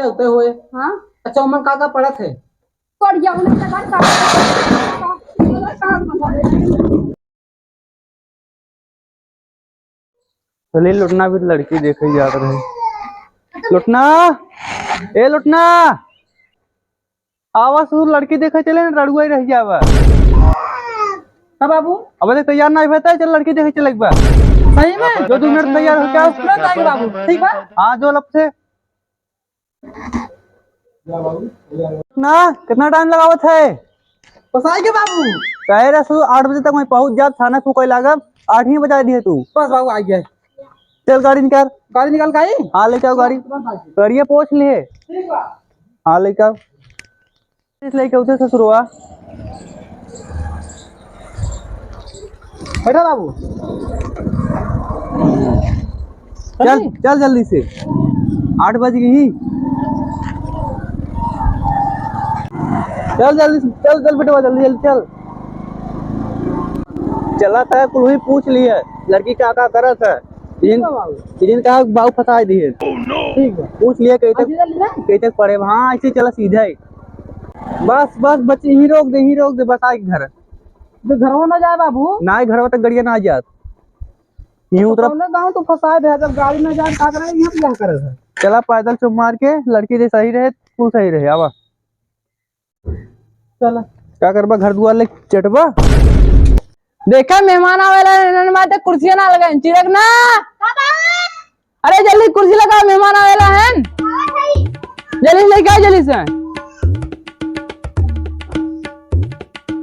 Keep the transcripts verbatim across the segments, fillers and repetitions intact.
होते हुए। हाँ। अच्छा, ओमन का का पड़त है? पड़ गया, उन्हें लगा, लगा। चले, लुटना भी लड़की देखे जात रहे। लुटना, ए लुटना, आवा ससुर, लड़की देखे चले ना, रड़ुआ ही रह जावा। हाँ बाबू। अब देख, तैयार ना होता है, चल लड़की देखे चले एक बार। सही में? जो दो मिनट तैयार हो क्या? तुरंत आएंगे बाबू, ठीक बा? हाँ, जो लब से। ना, कितना टाइम लगावत है? बस आए के बाबू। कहे रहे ससुर, आठ बजे तक मैं पहुंच जाब, थाना फूके लागब, आठ ही बजा दिए तू। बस बाबू, आ गया। चल गाड़ी निकाल। गाड़ी निकाल के आई? हाँ, लेके आओ गाड़ी। तुरंत आ गया। गाड़िया पहुंच लिए। ठीक बा। हाँ, लेके आओ। इस लेके उठे ससुरवा। बैठा बाबू। चल, चल जल्दी से, आठ बज गई। चल जल्दी से, चल, चल बेटवा, जल्दी, जल्दी चल। चला था, कुल ही पूछ लिए, लड़की का का करत है। इदिन, ठीक बा बाबू। इदिन का बाबू फंसाए दिए। ठीक बा। पूछ लिए, कहीं तक, अच्छा, चल ना। कहीं तक पड़े, हाँ, ऐसे चला सीधा ही। बस, बस, बच्ची, यहीं रोक दे, यहीं रोक दे, बस, आए घर। जो घरवा ना जाए बाबू। ना, घरवा तक गड़िया ना जात। यूं तो उतरा। कौने गाँव तो फंसाए दे, जब गाड़ी ना जाए, का करे, यहाँ पे क्या करे है? चला, पैदल चुप मार के, लड़की दे सही रहे, तू सही रहे, आवा। चला। का करबा, घर दुआर ले चटबा? देखा, मेहमान आवेला, इन्हन माते कुर्सिया ना लगाइन, चिरक ना। अरे जल्दी कुर्सी लगाओ, मेहमान आवेला हैं। जल्दी से लेके आओ, जल्दी से।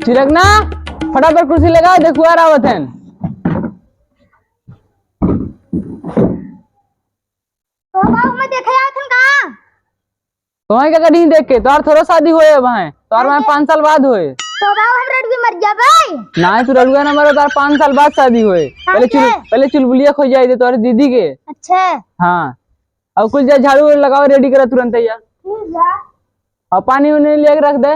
चिरक ना, फटाफट कुर्सी लगाओ, देखुआर आवत हैं। तो बाबू, मैं देखे आवत हन का? तोहई का कहीं देख के, तोहार थोड़ा शादी होए अब हैं, तोहार मैं अच्छा। पाँच साल बाद होए। तो बाबू, हम रड़ुए मर जाबे? नाहीं, तू रड़ुआ ना मरो, तोहार पाँच साल बाद शादी होए। पहले चुल-, अच्छा। पहले चुलबुलिया खोज जाए दे तोहरे दीदी के। अच्छा। हाँ, अब कुल जा झाड़ू लगाओ, ready करा तुरंत या। ठीक बा। और पानी उनी ले के रख दे।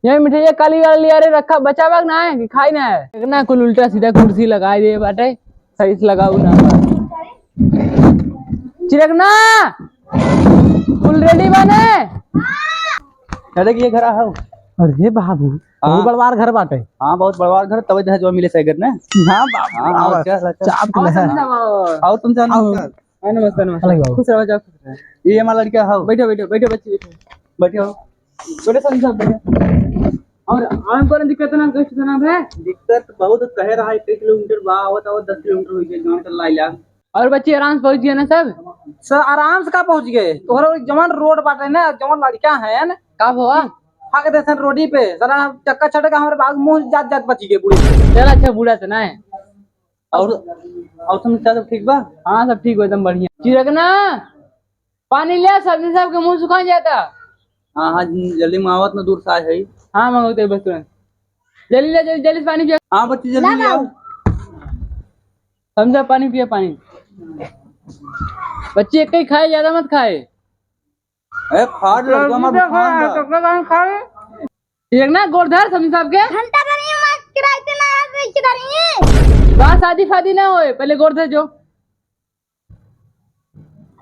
यही मिठाइया काली वाला लिया रे, रखा, बचा बा कि ना है कि खाई ना है? चिरकना कुल उल्टा सीधा कुर्सी लगाए दे बाटे, सही से लगाऊ ना बा। चिरकना, कुल ready बाने? अरे कि ये घर आओ। अरे बाबू, हाँ। बहुत बड़वार घर बाटे। हाँ, बहुत बड़वार घर, तबे दहेजवा मिले सही घर ने। हाँ बाबू, हाँ, हाँ, आओ। चल, चल। चाप और ले। समझाओ। और तुम जानो आओ। नमस्कार। हाँ, नमस्कार, नमस्कार। अलग बाबू। खुश रहो, जाओ, खुश रहो। ये हमारा लड़का है। बैठो, बैठो, बैठो, बच्ची, बैठो। बैठो। बैठो, सर, सब बैठो। और आम को दिक्कत ना, कष्ट ना है? दिक्कत बहुत कहे रहा है, एक किलोमीटर बा, आवत, आवत दस किलोमीटर हो गया, गाँव चल लाइला। और बच्ची आराम से पहुँच गया ना सब? सर, आराम से का पहुँच गए? तोहरा जवान रोड बाटे ना, जवान लड़का है ना। का भवा? फाक देसन रोडी पे, साला चक्का छटका हमारे बाग मुंह जात जात बची गए बूढ़े। चल अच्छा, बूढ़ा तो ना है। और, और तुम सब ठीक बा? हाँ, सब ठीक बा, एकदम बढ़िया। चिरकना, पानी ले, सब्जी सबके मुंह सुखा जाता। हाँ, हाँ, जल्दी मंगावत ना, दूर से आए है। हाँ, मंगावते बस तुरंत। जल्दी ले, जल्दी, जल्दी से पानी पिया। हाँ, बच्ची, जल्दी ले आओ। समझा, पानी पिया, पानी। बच्ची, एक ही खाए, ज्यादा मत खाए। ए, खा ले, लड़का हमार भगवान बा। तो का खाए? एक ना गोड़ धर समी साहब के। घंटा भर ये मार किराए ते ना आवे किधर ये? बा शादी फादी ना होए, पहले गोड़ धर जो।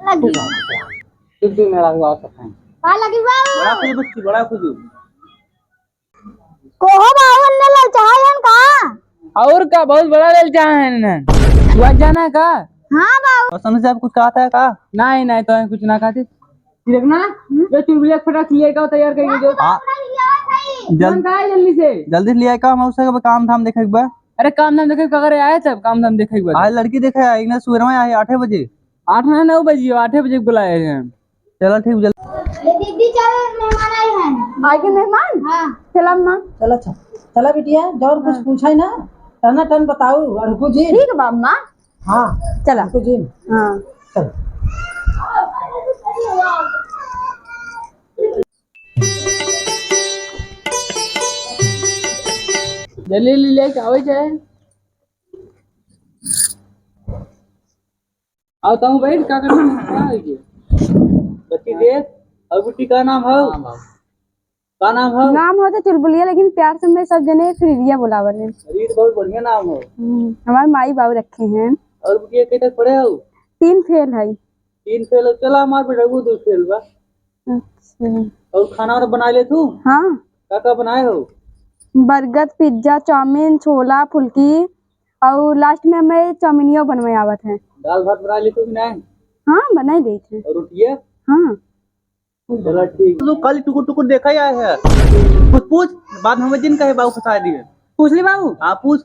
लगी। चुप चुप मेरा हुआ सकता है। का लगी बाबू? बड़ा खुद बच्ची, बड़ा खुद। कोहो बाबू अन्ने ललचाहन का? और का बहुत बड़ा ललचाहन। हुआ जाना का? हाँ बाबू। और समी साहब कुछ कहा था का? नहीं, नहीं, तो कुछ ना कहते। देखना, हम्म? जो चुलबुलिया फटाक से लेके आओ, तैयार करके जो। हाँ। जल-, जल्दी से। जल्दी से ले आए का, हम उससे काम धाम देखे एक बार। अरे काम धाम देखे का करे आए थे, काम धाम देखे एक बार। आज लड़की देखे आए, इन्हें सुबह में आए आठे बजे। आठ ना, नौ बजे, आठे बजे बुलाए हैं। चला ठीक, जल्दी। ये दीदी चल, मेहमान आए हैं। आए के मेहमान? हाँ। चला अम्मा। चला अच्छा, चला बिटिया, जौन कुछ हाँ। पूछा है ना, टना टन बताओ, अड़कू जी। ठीक बा अम्मा। हाँ। चला। रुको जी। हाँ। चल। जल्दी ले लेके आवे जाए। आओ तुम बैठ, का करना है, क्या है ये? बच्ची देख, और गुट्टी का नाम है? हाँ, बाबू। का नाम है? नाम होता चुलबुलिया, लेकिन प्यार से मैं सब जने फ्रीडिया बुलावल है। अरे, ये तो बहुत बढ़िया नाम है। हम्म, हमारे माई बाबू रखे हैं। और ये कितने पढ़े हो? तीन फेल है। तीन फेल हो? चला, हमारे बेटा को दो फेल बा। अच्छा। और खाना वाना बनाए लेथू? हाँ। का का बनाए हो? बर्गर, पिज्जा, चाउमीन, छोला, फुल्की और last में हमें चाउमीनियो बनवाए आवत है। दाल भात बनाए लेथू कि नहीं? हाँ, बनाए लेत है। और रोटिया? हाँ। चला ठीक। तू खाली टुकुर टुकुर देखा ही आए है। कुछ पूछ, बाद में जिन कहे बाबू फंसा दिए। पूछ ले बाबू। हाँ पूछ।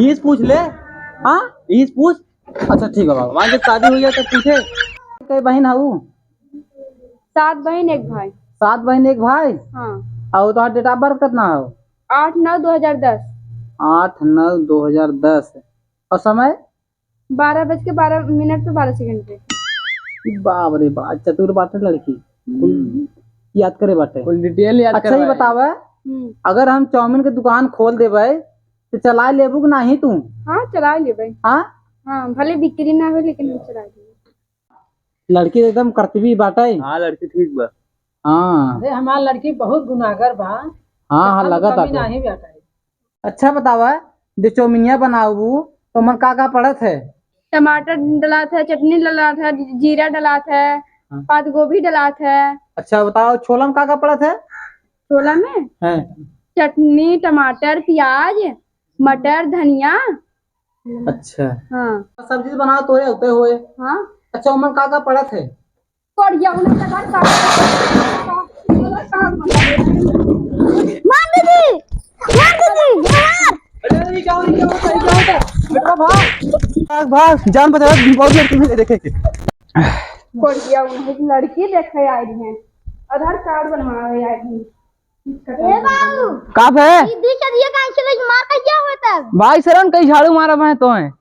इस पूछ ले। हाँ? इस पूछ। अच्छा ठीक है बाबू। वहाँ जब शादी हुई है तब पूछे। कई बहन हऊ? सात बहन एक भाई। सात बहन एक भाई? हाँ। और तोहार date of birth कितना हो? आठ नौ दो हजार दस। आठ नौ दो हजार दस। और समय? बारह बज के बारह मिनट पे बारह सेकंड पे। बाप रे, बड़ा चतुर बाटे लड़की। कुल हम्म। याद करे बाटे। कुल detail याद अच्छा, ये करवाए। बतावे, हम्म। अगर हम चाउमीन के दुकान खोल देबे, तो चलाए लेबू कि नाही तू? हाँ, चलाए लेबे। हाँ? हाँ, भले बिक्री ना हो, लेकिन हम चलाए लेबे। लड़की एकदम करतबी बाटे। हाँ, लड़की ठीक बा। हाँ। अरे, हमार लड़की बहुत गुनागर बा। हाँ, हाँ, कम लगत कमी आटे। नाही बाटे। अच्छा बतावा, जो चौमिनिया बनाऊ, तो ओमन का का पड़त है? टमाटर डलात है, चटनी डलात है, जीरा डलात है, हाँ। पात गोभी डलात है। अच्छा बताओ, छोला में का का पड़त है? छोला में? हाँ। चटनी, टमाटर, प्याज, मटर, धनिया। अच्छा। हाँ। सब्जी बनाओ तो होते हुए। हाँ। अच्छा, ओमन का का पड़त है? पड़ गया, उन्हें लगा काट। मार दीदी, मार दीदी, मार। अरे, अरे, ये क्या हो, ये क्या होता है, ये क्या होता है? बेटा, भाग, भाग, भाग, जान बचा, बहुत लड़की मिले देखे के। पड़ गया, उन्हें एक लड़की देखे आई है, आधार कार्ड बनवावे आई है। ए बाबू, का बे? ई बीच दिया का ऐसे मार के क्या होता है? भाई शरण, कई झाड़ू मारा मैं तो है।